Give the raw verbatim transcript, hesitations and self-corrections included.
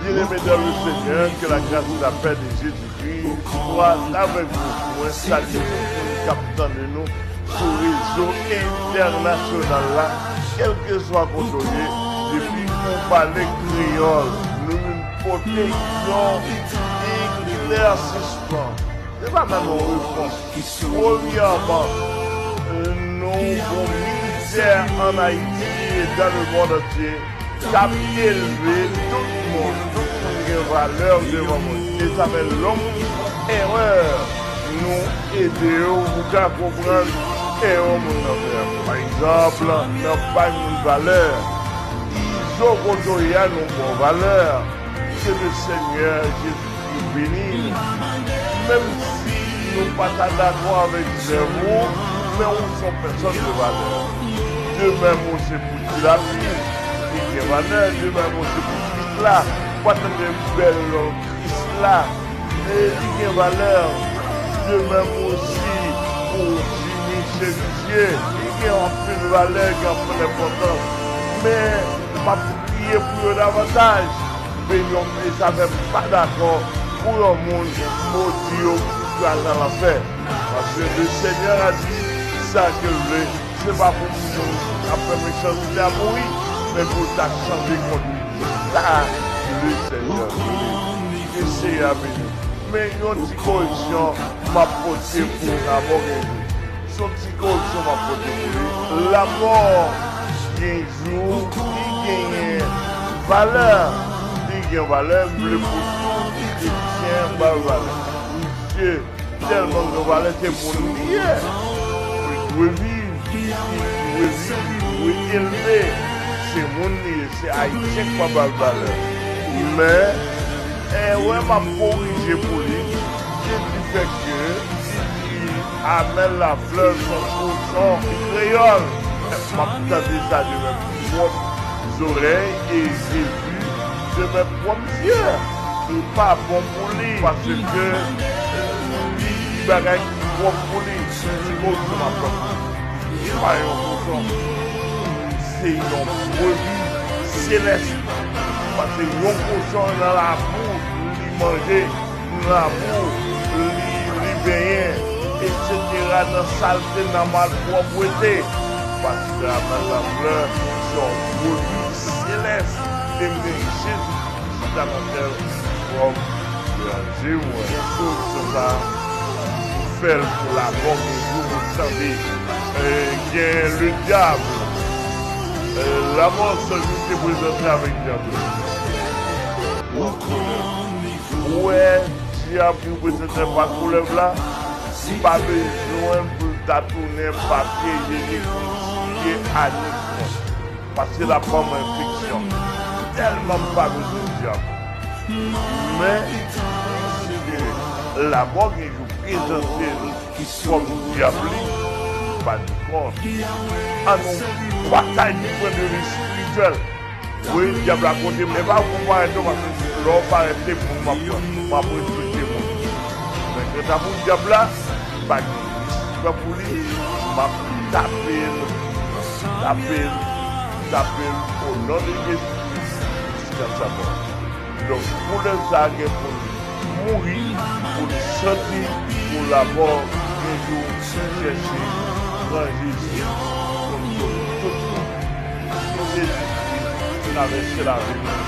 Bien-aimés dans le Seigneur, que la grâce et la paix de Jésus-Christ soient avec vous. Mwen salye tout moun k ap tande nou sou rezo entènasyonal la, kèlkeswa kote w ye, depi ou pale kreyòl, nou vin pote yon eklèsisman. Se pa menm yon repons. Premyèman, nou gon ministè ann Ayiti e dans le monde entier k ap elve tout moun. Tout moun gen valè devan Bondye. E sa fè lè moun fè erè, nou ede yo pou ka konprann erè moun nan fè a. Pa egzanp, nan bay moun valè. Izo kote w ye a, nou ba w valè. Que le Seigneur Jésus-Christ bénisse. Menm si nou pa ta dakò avèk zèv ou, men ou se yon pèsòn de valè. De menm ou se pou ti lapli, li gen valè. De menm ou se pou ti pit la, ou pa tande bèl Krisla, e li gen valè. De menm osi pou Jimmy Cherizier, li gen anpil valè, gen anpil enpòtans. Men, m ap priye pou yo davantaj. Beni yo, e sa fè m pa dakò pou yon moun modi yo pou yo al nan lanfè. Paske le Seigneur a di sa ke l vle, se pa pou moun ap fè mechanste a mouri, men pou l ta chanje kondwit. Sa, le Seigneur vle. Ke Seyè a beni. Men yon ti koreksyon m ap pote pou Lamò Genjou. Se yon ti koreksyon m ap pote pou li. Lamò Genjou, li genyen valè. Li gen valè, m vle pou tout kretyen ba l valè. Misye tèlman gen valè, se moun li ye. Li dwe viv, li dwe viv, li dwe elve. Se moun li ye, se Ayisyen k pa ba l valè. Men, erè m ap korije pou li, se di fèt ke li di Amel Lafleur se yon kochon kreyòl. M ap tande sa de mè pwòp zòrèy e Jezi de mè pwòp zye. Li pa bon pou li, paske li di bagay ki pwòp pou li. Se kochon m ap pran pou li. Se pa yon kochon. Se yon brebi selès. Paske yon kochon nan labou, li manje, nan labou, li, li benyen, etsetera, nan salte, nan malpwòpte. Paske Amel Lafleur se yon brebi selès. E m gen Jezi ki chita nan tèt kòm grandi mwen. Tout sa fè l pou Lamò Genjou pou tande. E gen le diable. E Lamò Genjou te prezante avèk dyab la. Ou wè dyab yo prezante pa koulèv la, pa bezwen pou l ta tounen papye ijenik pou l siye anis mwen. Paske l ap ban mwen enfeksyon. Tèlman m pa bezwen dyab. Men, si Lamò Genjou prezante l kòm dyab li, pa di kont. An nou batay di pwen de vi espirityèl. Wi, dyab la kote m, e pa pou parèt non, paske lè w parèt se moun m ap pran, m ap respekte moun. Men kanta pou dyab la, m pa gen respè pou li, m ap tape l, tape l, tape l o non de Jezi Kris jiska sa mò. Donk, koulèv sa a gen pou l mouri, pou l santi, pou Lamò Genjou chèche pran Jezi kòm sove tout moun. Jezi Kris travèse lavi nou,